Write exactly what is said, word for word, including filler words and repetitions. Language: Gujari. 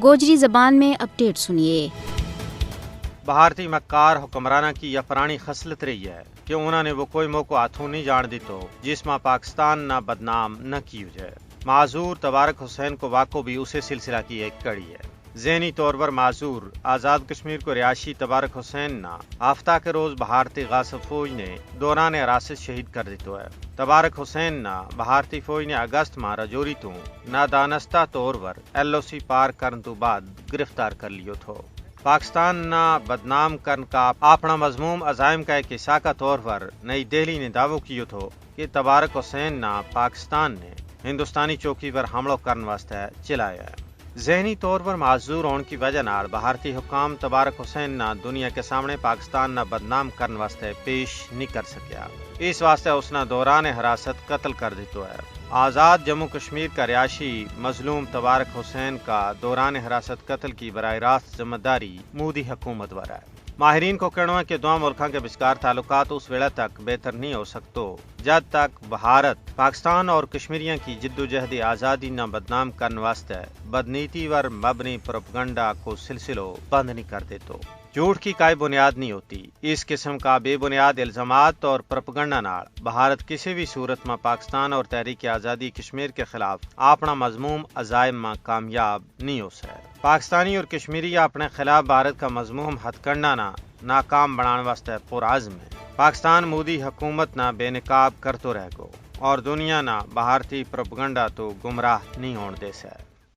گوجری زبان میں اپڈیٹ سنیے۔ بھارتی مکار حکمراناں کی یا پرانی خصلت رہی ہے کہ انہاں نے وہ کوئی موقع ہاتھوں نہیں جان دیتو جس ما پاکستان نا بدنام نہ کیو جائے۔ معذور تبارک حسین کو واقعو بھی اسے سلسلہ کی ایک کڑی ہے۔ ذہنی طور پر معذور آزاد کشمیر کو رہائشی تبارک حسین نا ہفتہ کے روز بھارتی غاصب فوج نے دوران حراست شہید کر دیتو ہے۔ تبارک حسین نا بھارتی فوج نے اگست ما رجوری توں نادانستہ طور پر ایل او سی پار کرن تو بعد گرفتار کر لیو تھو۔ پاکستان نا بدنام کرن کا اپنا مذموم عزائم کا ایک حصہ کا طور پر نئی دہلی نے دعوو کیو تھو کہ تبارک حسین نا پاکستان نے ہندوستانی چوکی پر حملو کرن واسطے چلایا ہے۔ ذہنی طور پر معذور ہون کی وجہ نال بھارتی حکام تبارک حسین نا دنیا کے سامنے پاکستان نا بدنام کرن واسطے پیش نہیں کر سکیا۔ اس واسطے اس نا دوران حراست قتل کر دیتو ہے۔ آزاد جموں کشمیر کا رہائشی مظلوم تبارک حسین کا دوران حراست قتل کی براہ راست ذمہ داری مودی حکومت پر ہے۔ ماہرین کو کہنو ہے کہ دواں ملکاں کے بچکار تعلقات اس ویلے تک بہتر نہیں ہو سکتو جد تک بھارت پاکستان اور کشمیریاں کی جدوجہد آزادی نا بدنام کرن واسطے بدنیتی ور مبنی پروپگنڈا کو سلسلو بند نہیں کر دیتو۔ جھوٹ کی کائی بنیاد نہیں ہوتی۔ اس قسم کا بے بنیاد الزامات اور پروپگنڈا نال بھارت کسی بھی صورت ما پاکستان اور تحریک آزادی کشمیر کے خلاف اپنا مذموم عزائم ما کامیاب نہیں ہو سکے۔ پاکستانی اور کشمیری اپنے خلاف بھارت کا مذموم ہتھ کنڈا نا ناکام بنان واسطے پرعزم ہے۔ پاکستان مودی حکومت نا بے نقاب کرتو رہ گو اور دنیا نا بھارتی پروپگنڈا تو گمراہ نہیں ہون دے سکے۔